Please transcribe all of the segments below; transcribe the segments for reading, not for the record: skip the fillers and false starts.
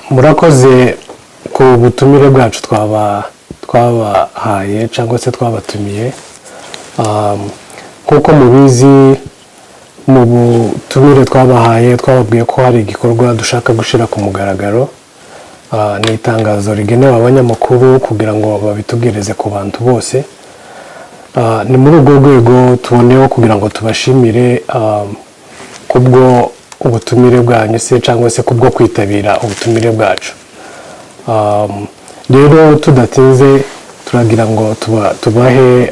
Murakoze ku butumire bwacu twabahaye cyangwa se twabatumiye. Nk'uko mubizi, mu butumire twabahaye twababwiye ko hari igikorwa dushaka gushyira ku mugaragaro. Ni itangazo rigenewe abanyamakuru kugira ngo babitubwirize ku bantu bose. Ni muri urwo rwego tuboneyeho kugira ngo tubashimire kubwo ubutumire bwanyu se cyangwa se kubwo kwitabira ubutumire bwacu. Rero tudatinze, turagira ngo tubahe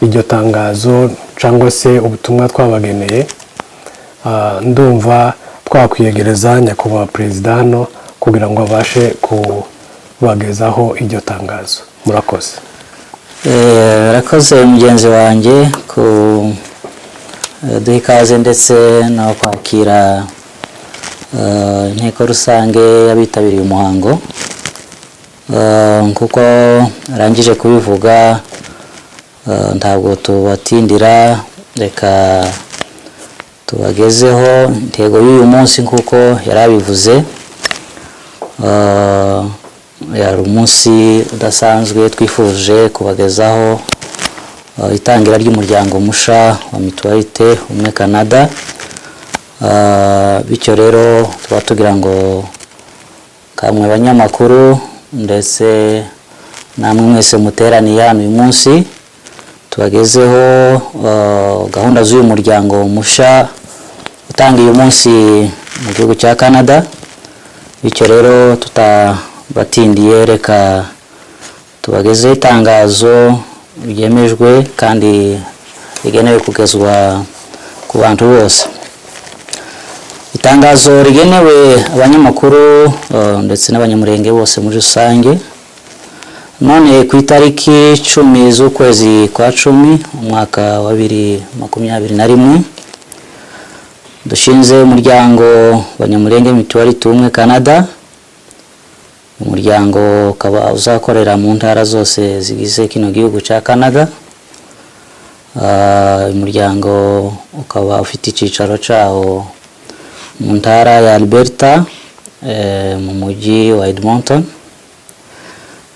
iryo tangazo cyangwa se ubutumwa twabageneye. Ndumva twakwiyegereza nyakubahwa perezida hano kugira ngo abashe kubagezaho iryo tangazo. Murakoze. Arakoze mugenzi wanjye ku duha ikaze ndetse no kwakira inteko rusange y'abitabiriye umuhango. Kuko arangije kubivuga, ntabwo tubatindira, reka tubagezeho intego y'uyu munsi. Nk'uko yari abivuze, yari umunsi udasanzwe, twifuje kubagezaho itangira ry'umuryango musha wa Mutualité Ubumwe Canada. Bityo rero tuba tugira ngo kamwe abanyamakuru ndetse namwe mwese muteraniye hano uyu munsi, tubagezeho gahunda z'uyu muryango musha utangiye uyu munsi mu gihugu cya Canada. Bityo rero tutabatindiye, reka tubagezeho itangazo ryemejwe kandi rigenewe kugezwa ku bantu bose. Itangazo rigenewe abanyamakuru ndetse n'Abanyamurenge bose muri rusange. None ku itariki 10 z'ukwezi kwa 10, umwaka wa 2021, dushinze umuryango Banyamurenge Mutualité Ubumwe Canada. Umuryango ukaba uzakorera mu ntara zose zigize kino gihugu cya Canada. Uyu muryango ukaba ufite icyicaro cyawo mu ntara ya Alberta, mu mujyi wa Edmonton.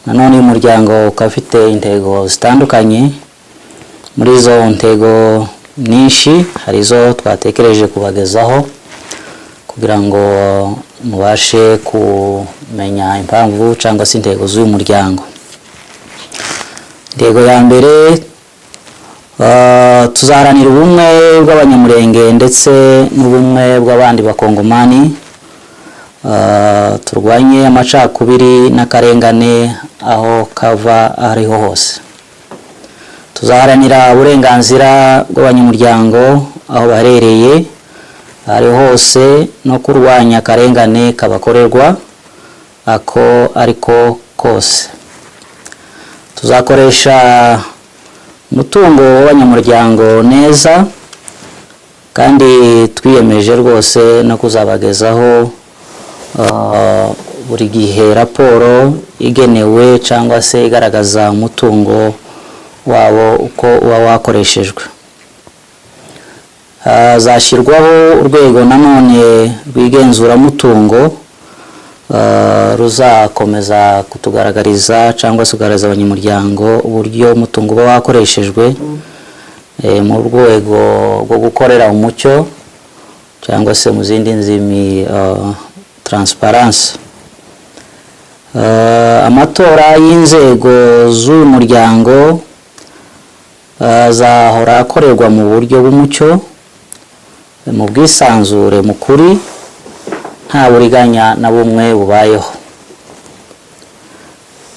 Nanone uyu muryango ukaba ufite intego zitandukanye. Muri izo ntego nyinshi, hari izo twatekereje kubagezaho kugira ngo mubashe kumenya impamvu cyangwa se intego z'uyu muryango. Intego ya mbere, tuzaharanira ubumwe bw'Abanyamurenge ndetse n'ubumwe bw'abandi Bakongomani, turwanye amacakubiri n'akarengane aho kava aho ariho hose. Tuzaharanira uburenganzira bw'abanyamuryango aho baherereye aho hose no kurwanya akarengane kabakorerwa ako ariko kose. Tuzakoresha umutungo w'abanyamuryango neza, kandi twiyemeje rwose no kuzabagezaho buri gihe raporo igenewe cyangwa se igaragaza umutungo wabo uko uba wakoreshejwe. Hazashyirwaho urwego nanone rw'igenzuramutungo, ruzakomeza kutugaragariza cyangwa se kugaragariza abanyamuryango uburyo umutungo uba wakoreshejwe, mu rwego rwo gukorera umucyo cyangwa se mu zindi nzimi transparence. Amatora y'inzego z'uyu muryango azahora akorerwa mu buryo bw'umucyo, mu bwisanzure, mu kuri, nta buriganya na bumwe bubayeho.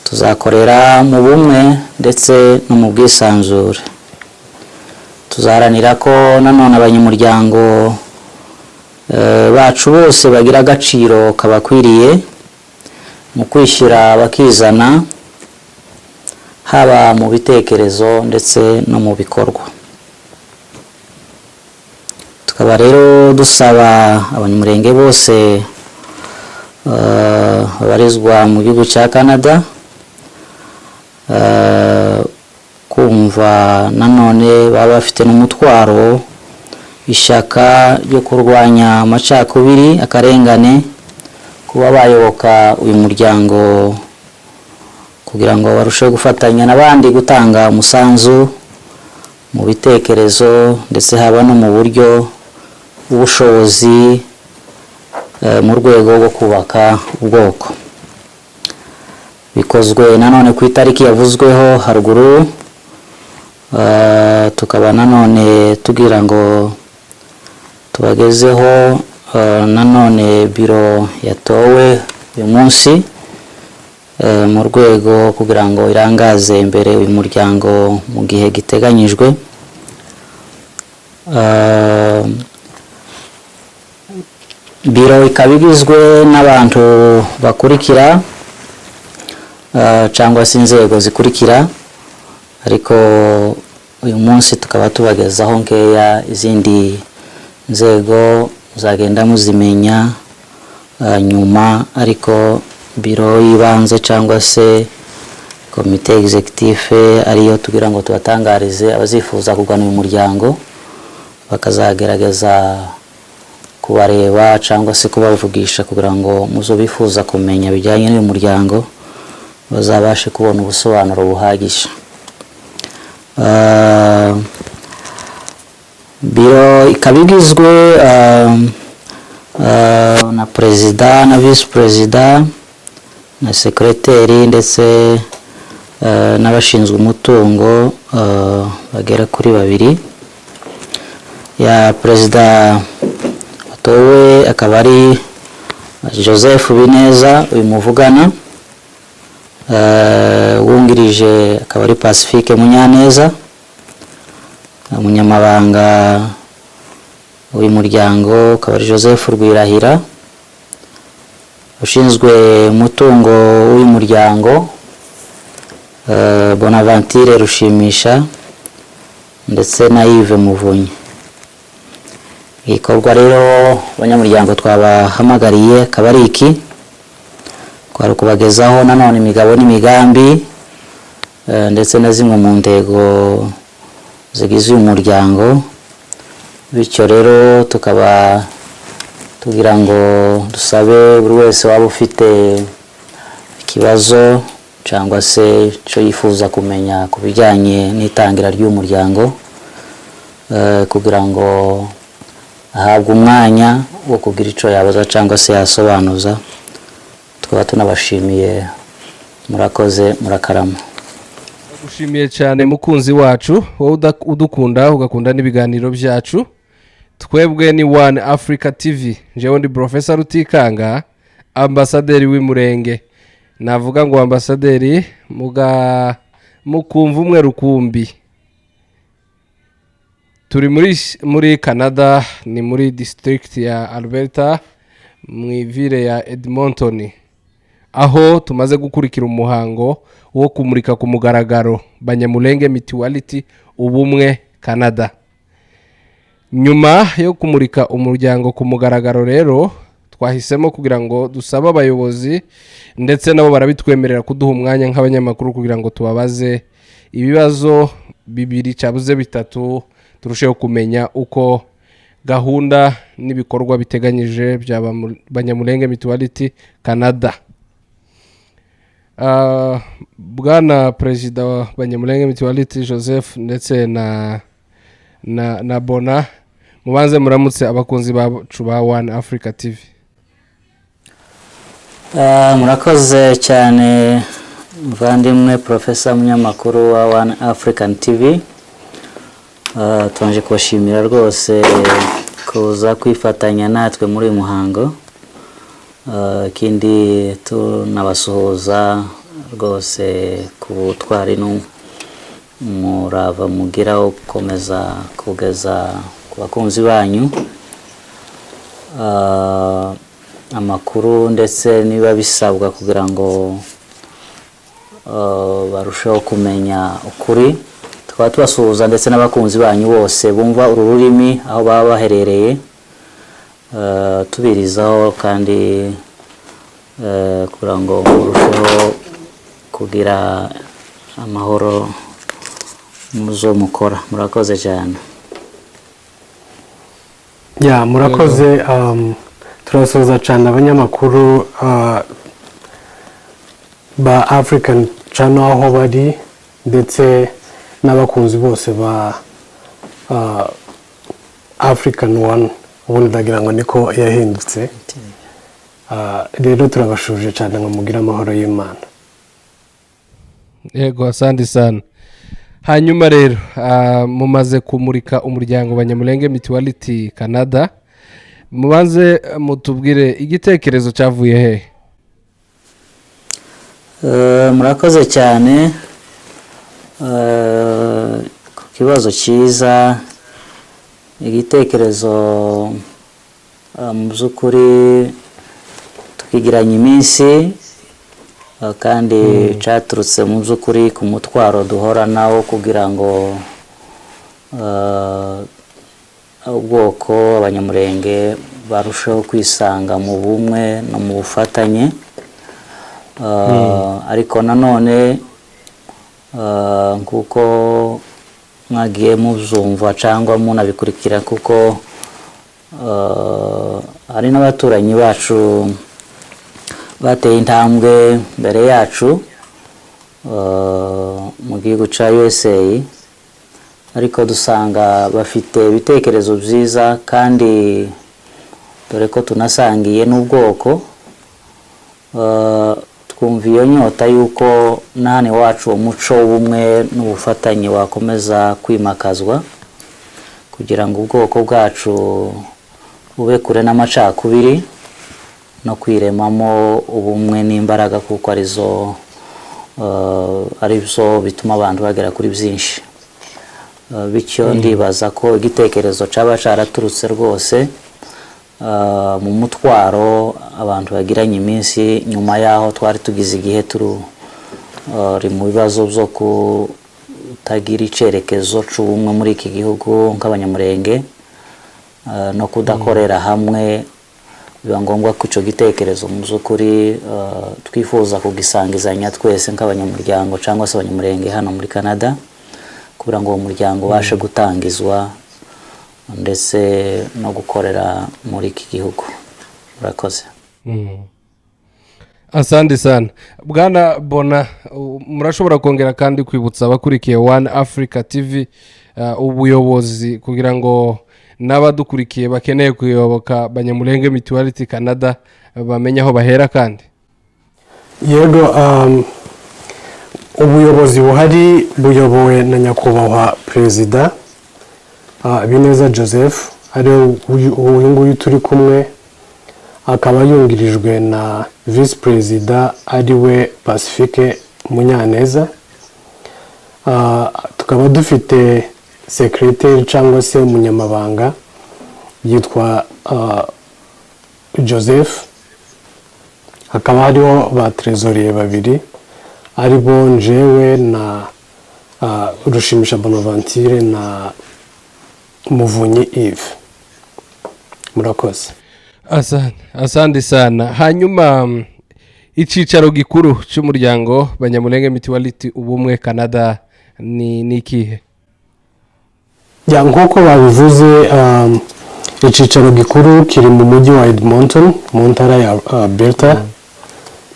Tuzakorera mu bumwe ndetse no mu bwisanzure. Tuzaharanira ko nanone abanyamuryango bacu bose bagira agaciro kabakwiriye mu kwishyira bakizana, haba mu bitekerezo ndetse no mu bikorwa. Tukaba rero dusaba Abanyamurenge bose babarizwa mu gihugu cya Canada kumva nanone baba bafite n'umutwaro, ishyaka ryo kurwanya amacakubiri, akarengane, kuba bayoboka uyu muryango kugira ngo barusheho gufatanya n'abandi gutanga umusanzu mu bitekerezo, ndetse haba no mu buryo bw'ubushobozi mu rwego rwo kubaka ubwoko. Bikozwe nanone ku itariki yavuzweho haruguru. Tukaba nanone tugira ngo tubagezeho nanone biro yatowe uyu munsi mu rwego kugira ngo irangaze imbere uyu muryango mu gihe giteganyijwe. Biro ikaba igizwe n'abantu bakurikira cyangwa se inzego zikurikira, ariko uyu munsi tukaba tubagezaho nkeya. Izindi nzego muzagenda muzimenya nyuma, ariko biro y'ibanze cyangwa se komite exécutive ariyo tugira ngo tubatangarize, abazifuza kugana uyu muryango bakazagerageza kubareba cyangwa se kubavugisha, kugira ngo muzo bifuza kumenya bijyanye n'uyu muryango bazabashe kubona ubusobanuro buhagije. Biro ikaba igizwe na perezida na visi perezida na sekereteri, ndetse n'abashinzwe umutungo bagera kuri babiri. Ya perezida watowe akaba ari Joseph Bineza, uyu muvugana. Wungirije akaba ari Pacifique Munyaneza. Umunyamabanga w'uyu muryango akaba ari Joseph Rwirahira. Ushinzwe umutungo w'uyu muryango, Bonaventure Rushimisha ndetse na Yves Muvunyi. Igikorwa rero abanyamuryango twabahamagariye akaba ari iki: kwari ukubagezaho nanone imigabo n'imigambi ndetse na zimwe mu ntego zigize uyu muryango. Bityo rero tukaba tugira ngo dusabe buri wese waba ufite ikibazo cyangwa se icyo yifuza kumenya ku bijyanye n'itangira ry'uyu muryango, kugira ngo ahabwe umwanya wo kugira icyo yabaza cyangwa se yasobanuza. Tukaba tunabashimiye. Murakoze, murakarama. Gushimiye cyane, mukunzi wacu, wowe udukunda ugakunda n'ibiganiro byacu. Twebwe ni One Africa TV. Njyewe ndi Professor Rutikanga, ambasaderi w'Imurenge. Navuga ngo ambasaderi muga mukumva umwe rukumbi. Turi muri Canada, ni muri district ya Alberta, mu ville ya Edmonton, aho tumaze gukurikira umuhango wo kumurika ku mugaragaro Banyamulenge Mutuality Ubumwe Canada. Nyuma yo kumurika umuryango ku mugaragaro rero, twahisemo kugira ngo dusabe abayobozi, ndetse nabo barabitwemerera, kuduha umwanya nk'abanyamakuru kugira ngo tubabaze ibibazo bibiri cyabuze bitatu, turusheho kumenya uko gahunda n'ibikorwa biteganyije bya Banyamulenge Mutuality Canada. Bwana perezida wa Banyamulenge Mutuality Joseph ndetse na Bona, mubanze muramutse abakunzi bacu ba One Africa TV. Murakoze cyane, muvandimwe Profesa, munyamakuru wa One African TV. Tubanje kubashimira rwose kuza kwifatanya natwe muri uyu muhango. Ikindi tunabasuhuza rwose ku butwari n'umurava mugira wo gukomeza kugeza ku bakunzi banyu amakuru, ndetse niba bisabwa kugira ngo barusheho kumenya ukuri. Tukaba tubasuhuza ndetse n'abakunzi banyu bose bumva uru rurimi aho baba baherereye, tubirizaho kandi kugira ngo murusheho kugira amahoro muzo mukora. Murakoze cyane. Ya, murakoze. Turasuhuza cyane abanyamakuru ba African Channel aho bari, ndetse n'abakunzi bose ba African One, ubundi ndagira ngo niko yahindutse. Rero turabashuje cyane ngo mugire amahoro y'Imana. Yego, asante sana. Hanyuma rero mumaze kumurika umuryango Banyamulenge Mutuality Canada, mubanze mutubwire igitekerezo cyavuye hehe? Murakoze cyane ku kibazo cyiza. Igitekerezo mu by'ukuri tukigiranye iminsi, kandi cyaturutse mu by'ukuri ku mutwaro duhora nawo kugira ngo ubwoko Abanyamurenge barusheho kwisanga mu bumwe no mu bufatanye. Ariko nanone nk'uko mwagiye mubyumva cyangwa munabikurikira, kuko hari n'abaturanyi bacu bateye intambwe mbere yacu mu gihugu cya USA, ariko dusanga bafite ibitekerezo byiza, kandi dore ko tunasangiye n'ubwoko, twumva iyo nyota y'uko na hano iwacu umuco w'ubumwe n'ubufatanye wakomeza kwimakazwa kugira ngo ubwoko bwacu bube kure n'amacakubiri no kwiremamo ubumwe n'imbaraga, kuko ari byo bituma abantu bagera kuri byinshi. Bityo ndibaza ko igitekerezo cyaba cyaraturutse rwose mu mutwaro abantu bagiranye iminsi nyuma y'aho twari tugize igihe turi mu bibazo byo kutagira icyerekezo cy'ubumwe muri iki gihugu nk'Abanyamurenge no kudakorera hamwe. Biba ngombwa ko icyo gitekerezo mu by'ukuri twifuza kugisangizanya twese nk'abanyamuryango cyangwa se Abanyamurenge hano muri Canada, kugira ngo uwo muryango ubashe gutangizwa ndetse no gukorera muri iki gihugu. Murakoze. Asante sana, bwana Bona. Murashobora kongera kandi kwibutsa abakurikiye One Africa TV ubuyobozi, kugira ngo n'abadukurikiye bakeneye kuyoboka Banyamulenge Mutuality Canada bamenye aho bahera kandi? Yego, ubuyobozi buhari buyobowe na nyakubahwa perezida Bineza Joseph, ariwe uyu nguyu turi kumwe, akaba yungirijwe na visi perezida ariwe Pacifique Munyaneza. Tukaba dufite secrétaire cyangwa se umunyamabanga yitwa Joseph, hakaba hariho ba trésorier babiri ari bo njewe na Rushimisha Bonaventure na Muvunyi Yves. Murakoze. Asante sana. Hanyuma icyicaro gikuru cy'umuryango Banyamulenge Mutuality Ubumwe Canada ni ikihe? Ya, nk'uko babivuze, icyicaro gikuru kiri mu mujyi wa Edmonton mu ntara ya Alberta,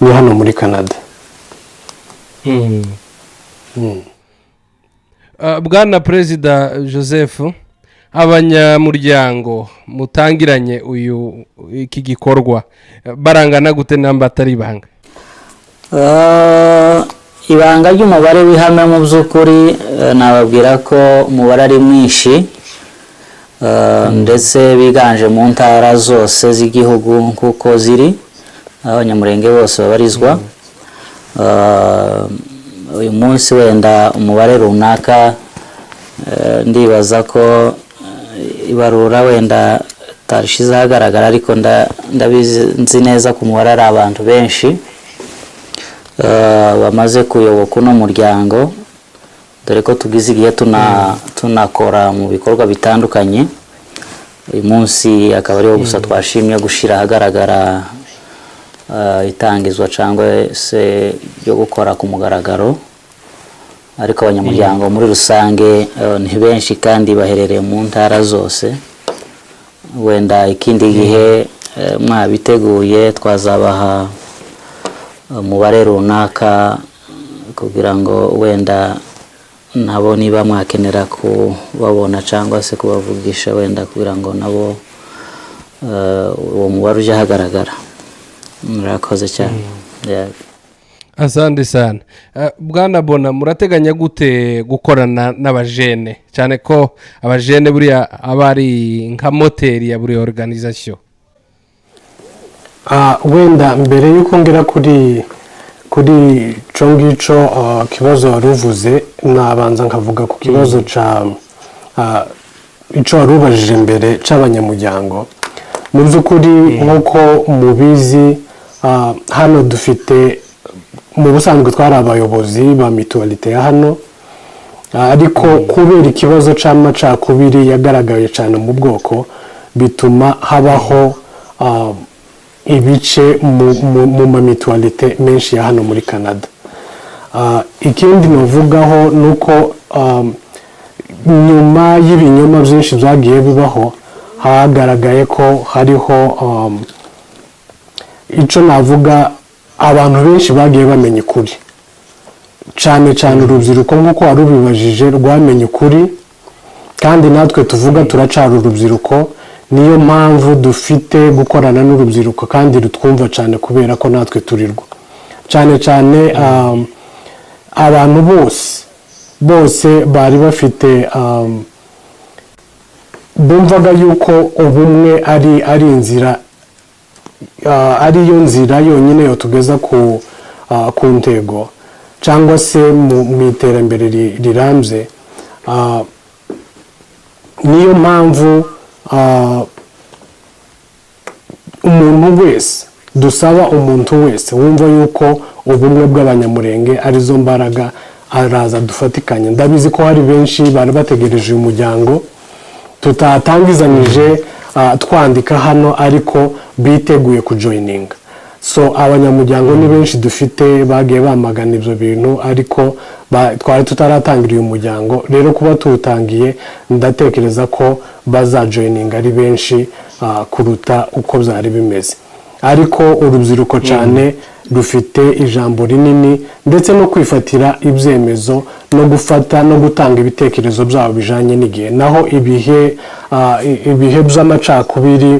ni hano muri Canada. Bwana perezida Joseph, abanyamuryango mutangiranye uyu iki gikorwa barangana gute, namba atari ibanga? Ibanga ry'umubare w'ihame, mu by'ukuri nababwira ko umubare ari mwinshi, ndetse biganje mu ntara zose z'igihugu nk'uko ziri aho Abanyamurenge bose babarizwa. Uyu munsi wenda umubare runaka, ndibaza ko ibarura wenda tarishize ahagaragara, ariko ndabizi, nzi neza ko umubare ari abantu benshi bamaze kuyoboka uno muryango, dore ko tugize igihe tunakora mu bikorwa bitandukanye. Uyu munsi akaba ariwo gusa twashimye gushyira ahagaragara itangizwa cyangwa se ryo gukora ku mugaragaro. Ariko abanyamuryango muri rusange ni benshi kandi baherereye mu ntara zose. Wenda ikindi gihe Mwabiteguye twazabaha umubare runaka kugira ngo wenda nabo niba mwakenera kubabona cyangwa se kubavugisha, wenda kugira ngo nabo uwo mubare ujye ahagaragara. Murakoze cyane. Yeah. Asante sana. Bwana Bona, murateganya gute gukorana n'abajene, cyane ko abajene buriya aba ari nka moteri ya buri organisation? Wenda mbere y'uko ngera kuri ico ngico kibazo wari uvuze, nabanza nkavuga ku kibazo ca ico wari ubajije mbere c'abanyamuryango. Mu by'ukuri, nk'uko mubizi, hano dufite, mu busanzwe twari abayobozi ba mutualité ya hano, ariko kubera ikibazo c'amacakubiri yagaragaye cyane mu bwoko, bituma habaho ibice mu ma mutualité menshi ya hano muri Canada. Ikindi navugaho ni uko nyuma y'ibinyoma byinshi byagiye bibaho, hagaragaye ko hariho icyo navuga, abantu benshi bagiye bamenya ukuri, cyane cyane urubyiruko, nk'uko wari ubibajije, rwamenye ukuri. Kandi natwe tuvuga turacara urubyiruko, niyo mpamvu dufite gukorana n'urubyiruko kandi rutwumva cyane, kubera ko natwe turirwo cyane cyane. Abantu bose bari bafite bumvaga yuko ubumwe ari inzira, ariyo nzira yonyine yotugeza ku ntego cyangwa se mu iterambere rirambye. Niyo mpamvu umuntu wese dusaba, umuntu wese wumva yuko ubumwe bw'Abanyamurenge arizo mbaraga, araza dufatikanye. Ndabizi ko hari benshi bari bategereje uyu muryango tutatangizanyije twandika hano, ariko biteguye kujoininga. So abanyamuryango ni benshi dufite bagiye bamagana ibyo bintu, ariko twari tutaratangira uyu muryango. Rero kuba tuwutangiye, ndatekereza ko bazajoininga ari benshi kuruta uko byari bimeze. Ariko urubyiruko cyane rufite ijambo rinini, ndetse no kwifatira ibyemezo no gufata no gutanga ibitekerezo byabo bijyanye n'igihe. Naho ibihe by'amacakubiri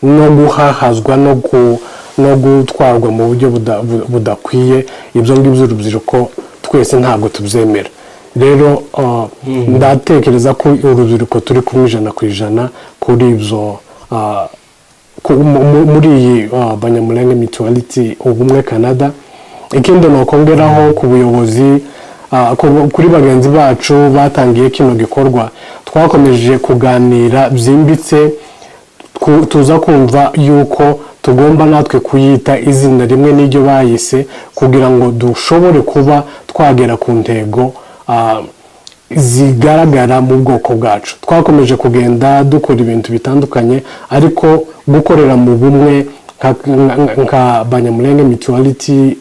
no guhahazwa no gutwarwa mu buryo budakwiye, ibyo ngibyo urubyiruko twese ntabwo tubyemera. Rero ndatekereza ko urubyiruko turi kumwe 100% kuri ibyo, muri iyi Banyamulenge Mutuality Ubumwe Canada. Ikindi nokongeraho ku buyobozi, kuri bagenzi bacu batangiye kino gikorwa, twakomeje kuganira byimbitse, tuza kumva yuko tugomba natwe kuyita izina rimwe n'iryo bayise, kugira ngo dushobore kuba twagera ku ntego zigaragara mu bwoko bwacu. Twakomeje kugenda dukora ibintu bitandukanye, ariko gukorera mu bumwe nka Banyamulenge Mutuality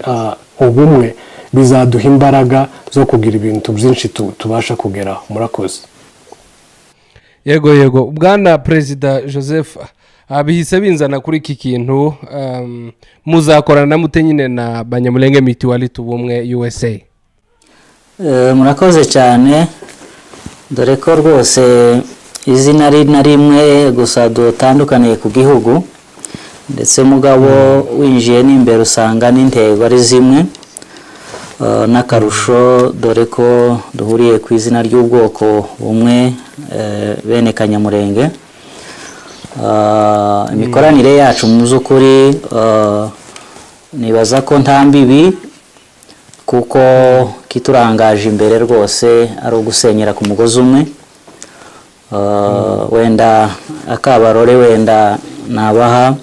Ubumwe bizaduha imbaraga zo kugira ibintu byinshi tubasha kugeraho. Murakoze. Yego, bwana Perezida Joseph, bihise binzana kuri iki kintu: muzakorana mute nyine na Banyamulenge Mutuality Ubumwe USA? Murakoze cyane, dore ko rwose izina ari na rimwe gusa dutandukaniye ku gihugu, ndetse mugabo winjiye n'imbere usanga n'intego ari zimwe. N'akarusho dore ko duhuriye ku izina ry'ubwoko bumwe, bene Kanyamurenge. Imikoranire yacu mu by'ukuri, nibaza ko nta mbibi, kuko kiturangaje imbere rwose ari ugusenyera ku mugozi umwe. Wenda akabarore wenda nabaha,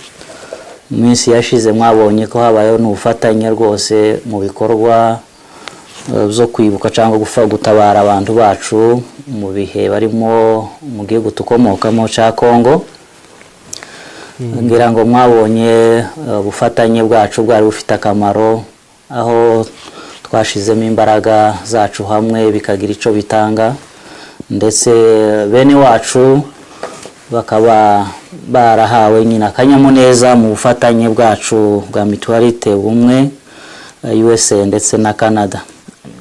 mu minsi yashize mwabonye ko habayeho n'ubufatanye rwose mu bikorwa byo kwibuka cyangwa gutabara abantu bacu mu bihe barimo mu gihugu tukomokamo cya Kongo. Ngira ngo mwabonye ubufatanye bwacu bwari bufite akamaro, aho twashizemo imbaraga zacu hamwe bikagira icyo bitanga, ndetse bene wacu Bakaba barahawe nyine akanyamuneza mu bufatanye bwacu bwa Mutualité Ubumwe USA ndetse na Canada.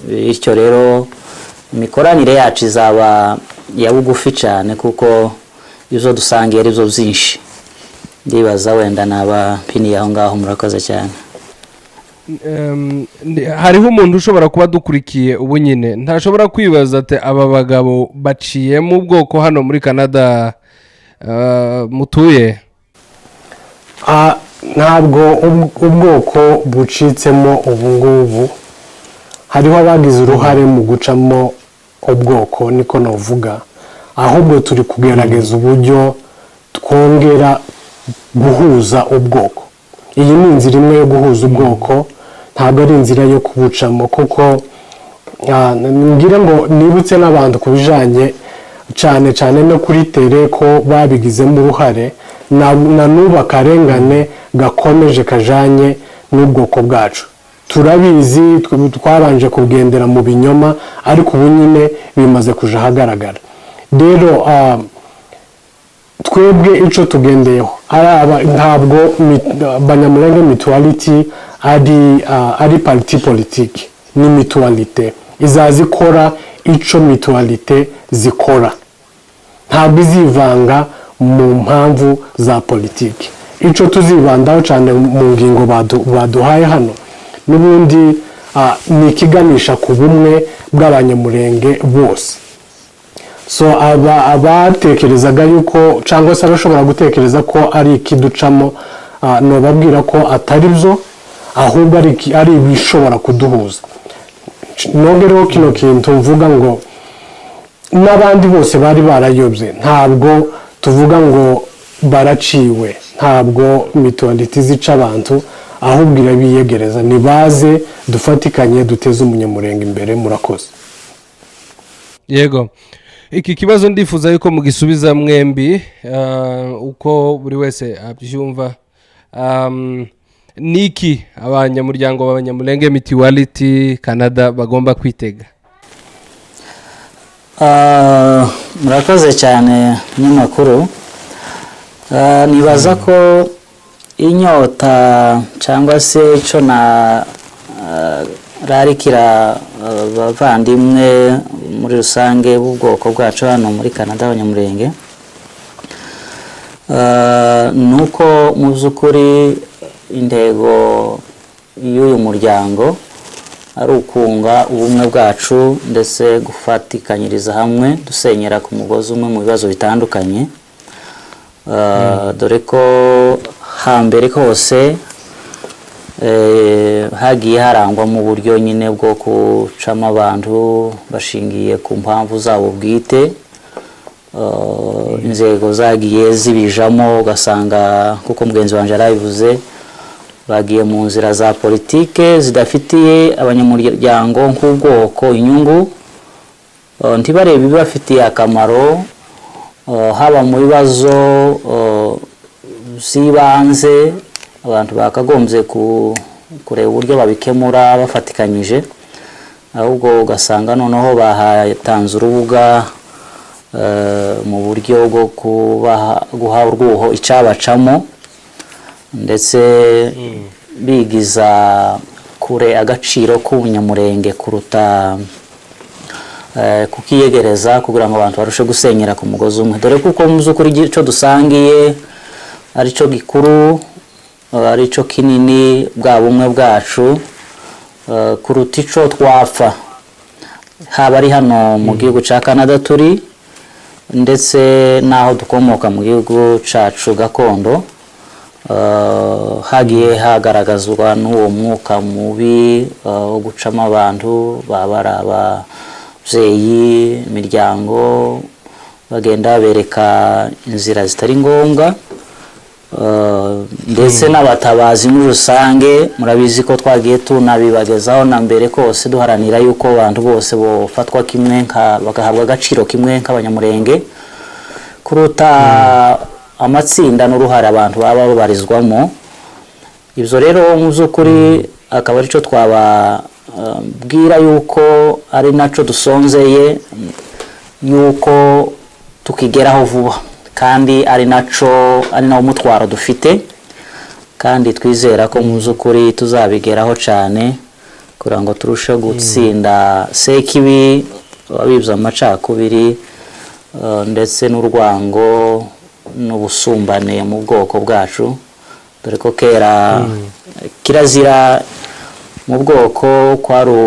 Bityo rero imikoranire yacu izaba ya bugufi cyane, kuko ibyo dusangiye ari byo byinshi. Ndibaza wenda naba mpiniye aho ngaho. Murakoze cyane. Hariho umuntu ushobora kuba dukurikiye ubu nyine, ntashobora kwibaza ati: "Aba bagabo baciyemo ubwoko hano muri Canada mutuye?" Ntabwo ubwoko bucitsemo ubu ngubu. Hariho abagize uruhare mu gucamo ubwoko, niko navuga. Ahubwo turi kugerageza uburyo twongera guhuza ubwoko. Iyi ni inzira imwe yo guhuza ubwoko, ntabwo ari inzira yo kubucamo, kuko ngira ngo nibutse n'abantu ku bijyanye cyane cyane no kuri tere ko babigizemo uruhare, na n'ubu akarengane gakomeje kajanye n'ubwoko bwacu. Turabizi, twabanje kugendera mu binyoma, ariko ubu nyine bimaze kuja ahagaragara. Rero twebwe icyo tugendeyeho ari ntabwo Banyamulenge Mutuality ari parti politique. Ni mutualité izaza ikora icyo mutualité zikora, ntabwo izivanga mu mpamvu za politiki. Icyo tuzibandaho cyane mu ngingo baduhaye hano n'ubundi ni ikiganisha ku bumwe bw'Abanyamurenge bose. So aba abatekerezaga yuko, cyangwa se abashobora gutekereza ko ari ikiducamo, nobabwira ko atari byo, ahubwo ari ibishobora kuduhuza. Nongereho kino kintu mvuga ngo n'abandi bose bari barayobye, ntabwo tuvuga ngo baraciwe. Ntabwo mutualité zica abantu, ahubwo irabiyegereza. Nibaze dufatikanye duteze Umunyamurenge imbere. Murakoze. Yego, iki kibazo ndifuza yuko mugisubiza mwembi uko buri wese abyumva. Niki abanyamuryango b'Abanyamulenge Mutuality Canada bagomba kwitega? Murakoze cyane, munyamakuru. Nibaza ko inyota cyangwa se icyo na rarikira abavandimwe muri rusange b'ubwoko bwacu hano muri Canada, Abanyamurenge, ni uko mu by'ukuri intego y'uyu muryango ari ukunga ubumwe bwacu, ndetse gufatikanyiriza hamwe dusenyera ku mugozi umwe mu bibazo bitandukanye. Dore ko hambere hose hagiye harangwa mu buryo nyine bwo gucamo abantu bashingiye ku mpamvu zabo bwite. Inzego zagiye zibijamo, ugasanga kuko mugenzi wanjye yarabivuze, bagiye mu nzira za politike zidafitiye abanyamuryango nk'ubwoko inyungu. Ntibarebe ibibafitiye akamaro, haba mu bibazo by'ibanze abantu bakagombye kureba uburyo babikemura bafatikanyije, ahubwo ugasanga noneho bahatanze urubuga mu buryo bwo kubaha guha urwuho icyabacamo, ndetse bigiza kure agaciro k'ubunyamurenge kuruta kukiyegereza kugira ngo abantu barushe gusenyera ku mugozi umwe, dore kuko mu by'ukuri icyo dusangiye ari cyo gikuru, ari cyo kinini, bwa bumwe bwacu, kuruta ico twapfa, haba ari hano mu gihugu cya Canada turi, ndetse n'aho dukomoka mu gihugu cyacu gakondo. Hagiye hagaragazwa n'uwo mwuka mubi wo gucamo abantu, baba ari ababyeyi, imiryango, bagenda babereka inzira zitari ngombwa, ndetse n'abatabazi muri rusange. Murabizi ko twagiye tunabibagezaho na mbere kose, duharanira yuko abantu bose bofatwa kimwe, bagahabwa agaciro kimwe nk'Abanyamurenge, kuruta amatsinda n'uruhare abantu baba babarizwamo. Ibyo rero mu by'ukuri akaba aricyo twababwira, yuko ari nacyo dusonzeye yuko tukigeraho vuba. Kandi ari naco, ari nawo mutwaro dufite, kandi twizera ko mu by'ukuri tuzabigeraho cyane, kugira ngo turusheho gutsinda sekibi wabibye amacakubiri ndetse n'urwango n'ubusumbane mu bwoko bwacu, dore ko kera kirazira mu bwoko kwari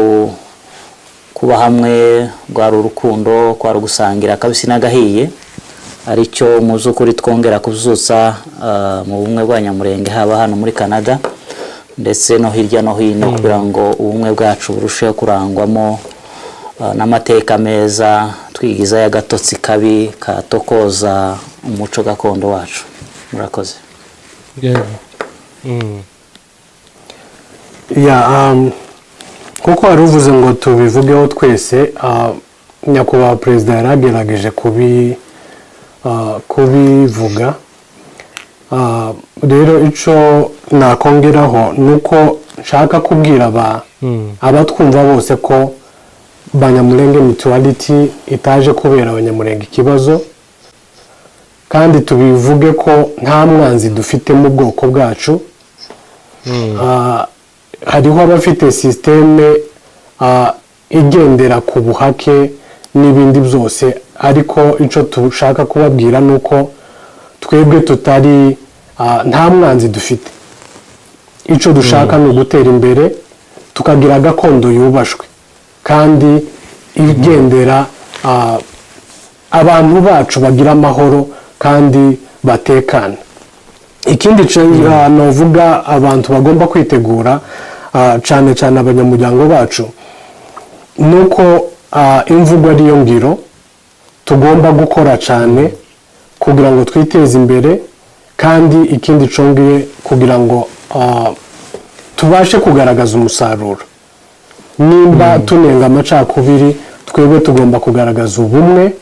kuba hamwe, rwari urukundo, kwari ugusangira akabisi n'agahiye, aricyo mu by'ukuri twongera kubyutsa mu bumwe bwa Nyamurenge, haba hano muri Canada ndetse no hirya no hino, kugira ngo ubumwe bwacu burusheho kurangwamo n'amateka meza, twigizayo agatotsi kabi katokoza umuco gakondo wacu. Murakoze. Yego. Yeah, kuko wari uvuze ngo tubivugeho twese, nyakubahwa perezida yaragerageje kubivuga. Rero icyo nakongeraho ni uko nshaka kubwira abatwumva bose ko Banyamulenge Mutuality itaje kubera Abanyamurenge ikibazo, kandi tubivuge ko nta mwanzi dufite mu bwoko bwacu. Hariho abafite système igendera ku buhake n'ibindi byose, ariko icyo dushaka kubabwira ni uko twebwe tutari, nta mwanzi dufite. Icyo dushaka ni ugutera imbere, tukagira gakondo yubashwe kandi igendera abantu bacu bagira amahoro kandi batekana. Ikindi novuga abantu bagomba kwitegura, cyane cyane abanyamuryango bacu, ni uko imvugo ariyo ngiro. Tugomba gukora cyane kugira ngo twiteze imbere, kandi ikindi congeye kugira ngo tubashe kugaragaza umusaruro. Nimba tunenga amacakubiri, twebwe tugomba kugaragaza ubumwe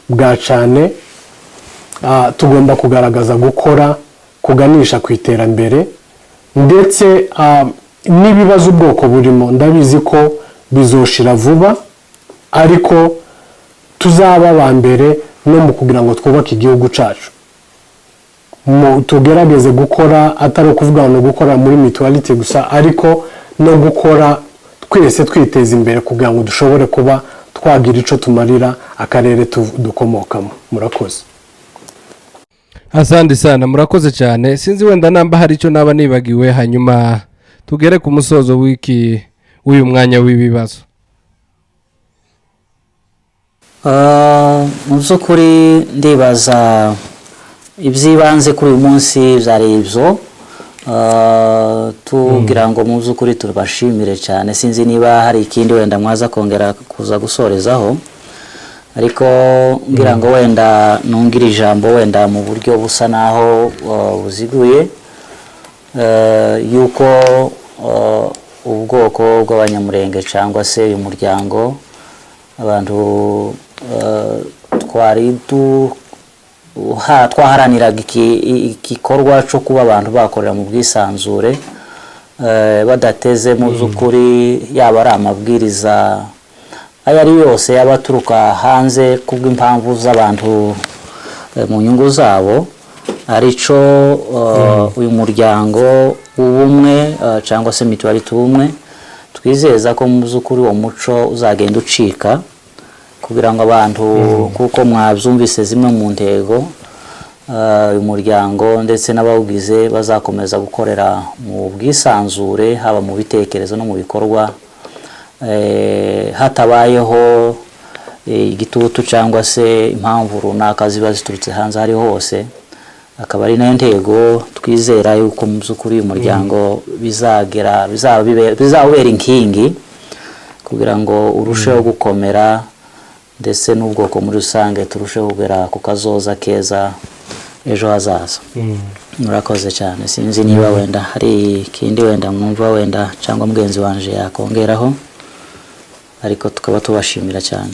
bwa cyane, tugomba kugaragaza gukora kuganisha ku iterambere, ndetse n'ibibazo ubwoko burimo ndabizi ko bizoshira vuba, ariko tuzaba aba mbere no mu kugira ngo twubake igihugu cyacu. Tugerageze gukora, atari ukuvuga ngo gukora muri mutuality gusa, ariko no gukora twese twiteza imbere kugira ngo dushobore kuba twagira icyo tumarira akarere dukomokamo. Murakoze. Asante sana, murakoze cyane. Sinzi wenda namba hari icyo naba nibagiwe, hanyuma tugere ku musozo w'iki w'uyu mwanya w'ibibazo. Mu by'ukuri ndibaza iby'ibanze kuri uyu munsi byari ibyo. Tugira ngo mu by'ukuri tubashimire cyane. Sinzi niba hari ikindi wenda mwaza kongera kuza gusorezaho, ariko ngira ngo wenda nungire ijambo wenda mu buryo busa naho buziguye, yuko ubwoko bw'Abanyamurenge cyangwa se uyu muryango, abantu twari twaharaniraga igikorwa cyo kuba abantu bakorera mu bwisanzure, badateze mu by'ukuri yaba ari amabwiriza ayo ari yose yaba aturuka hanze kubw'impamvu z'abantu mu nyungu zabo, arico uyu muryango w'ubumwe cyangwa se mutuality ubumwe. Twizeza ko mu by'ukuri uwo muco uzagenda ucika, kugira ngo abantu, kuko mwabyumvise zimwe mu ntego uyu muryango ndetse n'abawugize bazakomeza gukorera mu bwisanzure, haba mu bitekerezo no mu bikorwa, hatabayeho igitutu cyangwa se impamvu runaka ziba ziturutse hanze aho ariho hose. Akaba ari nayo ntego twizera yuko mu by'ukuri uyu muryango bizagera bizawubera inkingi kugira ngo urusheho gukomera, ndetse n'ubwoko muri rusange turusheho kugera ku kazoza keza ejo hazaza. Murakoze cyane. Sinzi niba wenda hari ikindi wenda mwumva wenda cyangwa mugenzi wanje yakongeraho, ariko tukaba tubashimira cyane.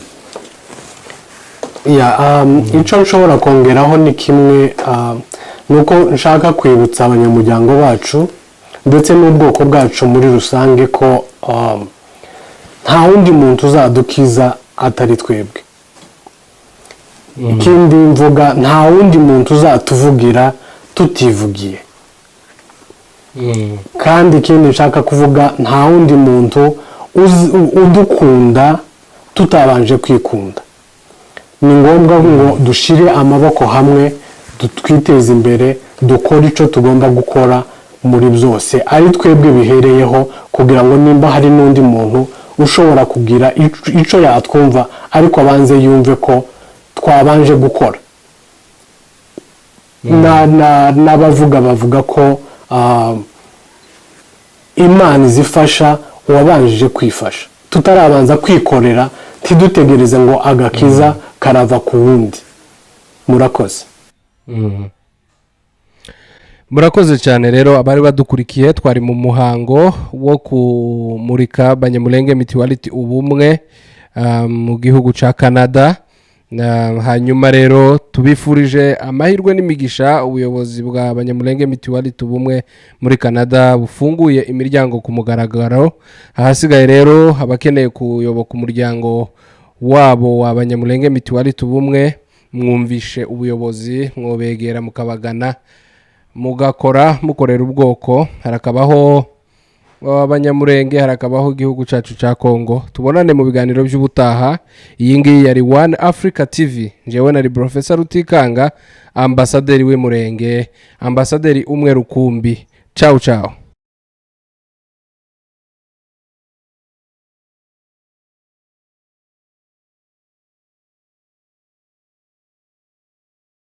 Yeah, icyo nshobora kongeraho ni kimwe, ni uko nshaka kwibutsa abanyamuryango bacu ndetse n'ubwoko bwacu muri rusange ko nta wundi muntu uzadukiza atari twebwe. Ikindi mvuga, nta wundi muntu uzatuvugira tutivugiye. Kandi ikindi nshaka kuvuga, nta wundi muntu udukunda tutabanje kwikunda. Ni ngombwa ngo dushyire amaboko hamwe, twiteze imbere, dukore icyo tugomba gukora muri byose, ari twebwe bihereyeho, kugira ngo nimba hari n'undi muntu ushobora kugira ico yatwumva, ariko abanze yumve ko twabanje gukora. N'abavuga bavuga ko Imana izifasha uwabanjije kwifasha. Tutarabanza kwikorera, ntidutegereze ngo agakiza karava ku wundi. Murakoze. Murakoze cyane rero abari badukurikiye. Twari mu muhango wo kumurika Banyamulenge Mutuality Ubumwe mu gihugu cya Canada. Hanyuma rero tubifurije amahirwe n'imigisha. Ubuyobozi bwa Banyamulenge Mutuality Ubumwe muri Canada bufunguye imiryango ku mugaragaro. Ahasigaye rero, abakeneye kuyoboka umuryango wabo wa Banyamulenge Mutuality Ubumwe, mwumvishe ubuyobozi, mwobegera mukabagana, mugakora mukorera ubwoko. Harakabaho Abanyamurenge, harakabaho igihugu cyacu cya Kongo. Tubonane mu biganiro by'ubutaha. Iyi ngiyi yari One Africa TV. Njyewe nari Professor Rutikanga, ambasaderi w'Umurenge, ambasaderi umwe rukumbi. Ciao ciao.